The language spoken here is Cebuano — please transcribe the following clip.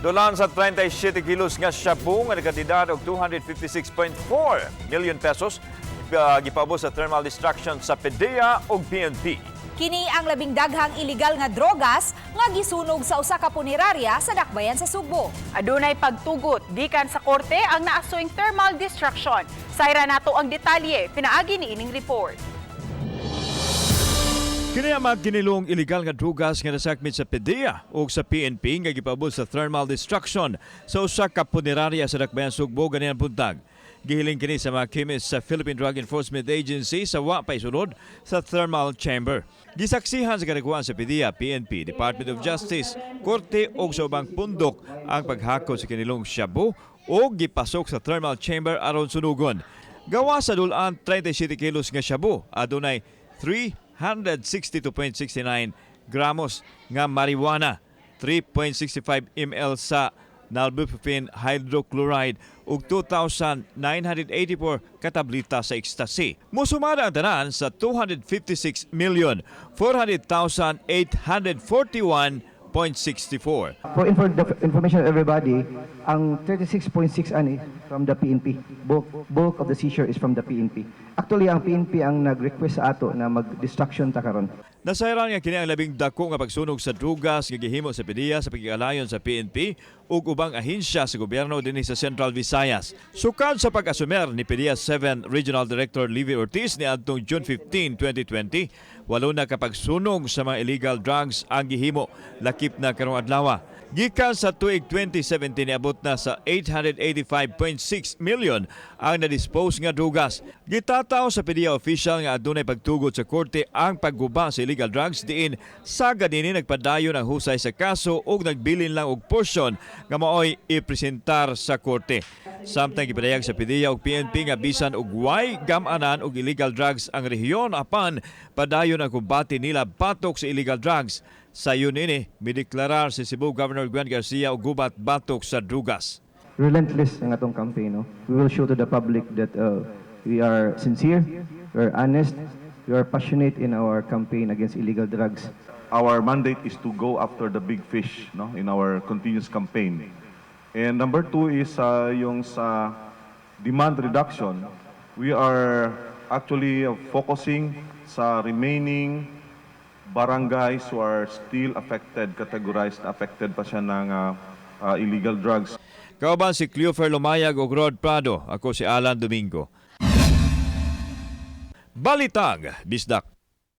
Dulan sa 37 kilos nga shabu nga nagkantidad og 256.4 million pesos gipaubos sa thermal destruction sa PDEA ug PNP. Kini ang labing daghang iligal nga drogas nga gisunog sa usa ka punerarya sa dakbayan sa Sugbo. Adunay pagtugot gikan sa korte ang naasuing thermal destruction. Sayra nato ang detalye pinaagi ni ining report. Kini ang mga kinilong iligal nga drugas nga nasakmit sa PDEA o sa PNP nga gipaubos sa thermal destruction sa usa ka punerarya sa dakbayan Sugbo ganinang buntag. Gihiling kini sa mga chemists sa Philippine Drug Enforcement Agency sa wa pa isunod sa thermal chamber. Gisaksihan sa kadakuan sa PDEA, PNP, Department of Justice, Korte o sa ubang pundok ang paghakot sa kinilong shabu o gipasok sa thermal chamber aron sunugon. Gawa sa dulan 37 kilos nga shabu, adunay 362.69 gramos nga marijuana, 3.65 ml sa nalbuphine hydrochloride ug 2,984 katablita sa ecstasy. Musumada ang tanan sa 256 million 400,841.64. For the information of everybody, ang 36.6 ani from the PNP. Bulk of the seizure is from the PNP. Actually, ang PNP ang nag-request sa ato na mag-destruction ta karon. Nasayran nga kini ang labing dako nga pagsunog sa drugas nga gihimo sa PDEA sa pagkikalayon sa PNP ug ubang ahensya sa gobyerno dinhi sa Central Visayas. Sukad sa pag-asumer ni PDEA 7 Regional Director Livy Ortiz niadtong June 15, 2020, walo na ka pagsunog sa mga illegal drugs ang gihimo lakip na karong adlaw. Gikan sa tuig 2017, niabot na sa 885.6 million ang na-dispose nga drugas. Gitataw sa PDEA official nga adunay pagtugot sa korte ang pagguba sa illegal drugs, diin sa ganini nagpadayon ang husay sa kaso ug nagbilin lang og portion nga maoy ipresentar sa korte. Samtang gipadayag sa PDEA ug PNP nga bisan og way gamanan og illegal drugs ang rehiyon, apan padayon ang kumbate nila batok sa illegal drugs. Sayon ini, mideklarar si Cebu Governor Gwen Garcia og gubat batok sa drugas. Relentless ang atong campaign. No? We will show to the public that we are sincere, we are honest, we are passionate in our campaign against illegal drugs. Our mandate is to go after the big fish, no, in our continuous campaign. And number two is yung sa demand reduction. We are actually focusing sa remaining barangays who are still affected, categorized, affected pa siya ng illegal drugs. Kauban si Cleofer Lumayag ug Rod Prado. Ako si Alan Domingo. Balitang Bisdak.